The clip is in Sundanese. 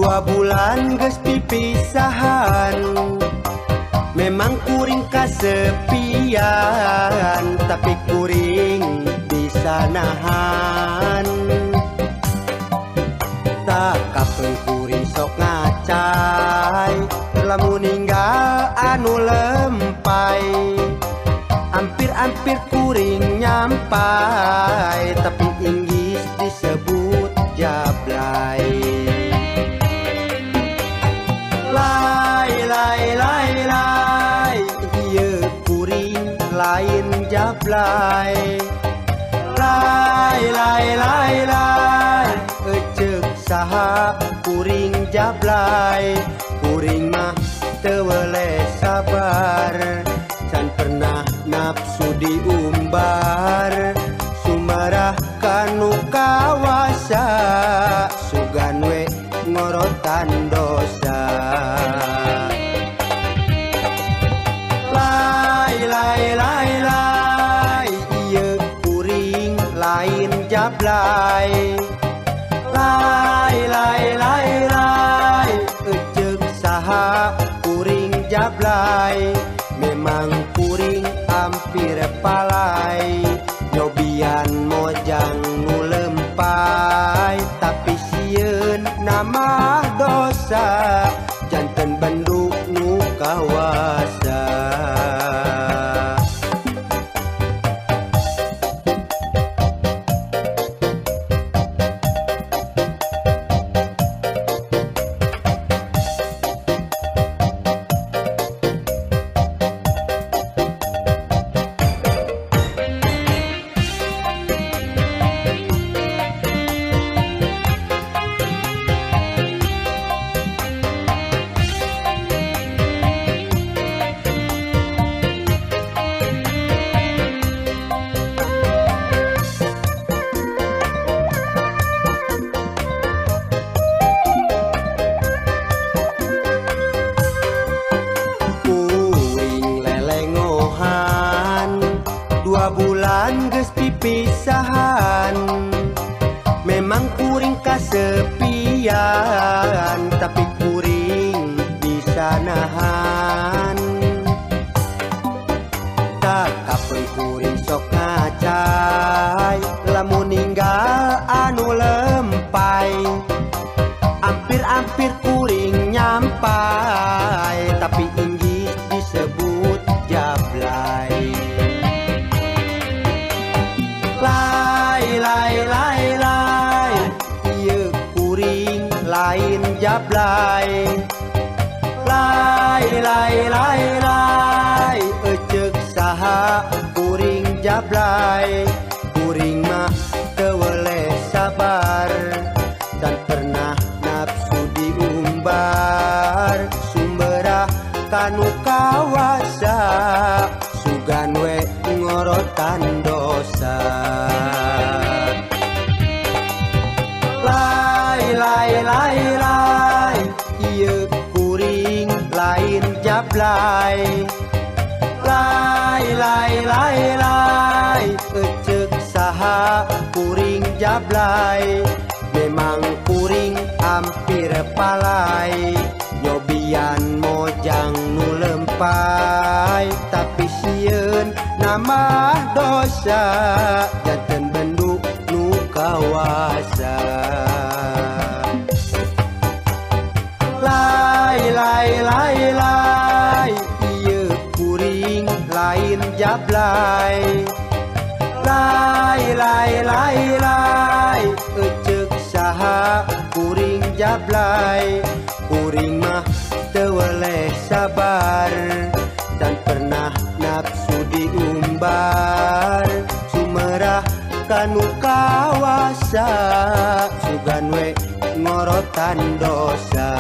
2 bulan geus pipisahan. Memang kuring kasepian, tapi kuring bisa nahan. Tah kapeung kuring sok ngacai, lamun ninggal anu lempai. Hampir-hampir kuring nyampai, tapi inggis disebut jablay. Lai lai lai lai, ieu kuring lain jablay. Lai lai lai lai, eceuk saha kuring jablay? Kuring mah teu weleh sabar, can pernah nafsu diumbar. Sumarah kanu kawasa, sugan we ngorotan dosa. Lai lai lai lai, ieu kuring lain jablay. Lai lai lai lai, eceuk saha kuring jablay? Memang kuring hampir palai, nyobian mojang nu lempai, tapi sieun nambah dosa, janten bendu nu kawasa. Kuring lelengohan, 2 bulan geus pipisahan. Memang kuring kasepian, tapi kuring bisa nahan. Tah kapeung kuring sok ngacai, lamun ninggal anu lempai. Hampir-hampir kuring nyampai, tapi inggis disebut jablay. Lai lai lai lai, ieu kuring lain jablay. Lai lai lai lai, eceuk saha kuring jablay? Kuring mah teu weleh sabar, can pernah nafsu diumbar. Sumberah kanu kawasa, sugan we ngorotan dosa. Lai lai lai lai, ieu kuring lain jablay. Lai lai lai lai, eceuk saha kuring jablay? Memang kuring hampir palai, nyobian mojang nu lempai, tapi sieun nambah dosa, janten bendu nu kawasa. Lai lai lai lai, ieu kuring lain jablay. Lai lai lai lai, eceuk saha kuring jablay? Kuring mah teu weleh sabar, can pernah nafsu diumbar. Sumerah kanu kawasa, sugan we ngorotan dosa.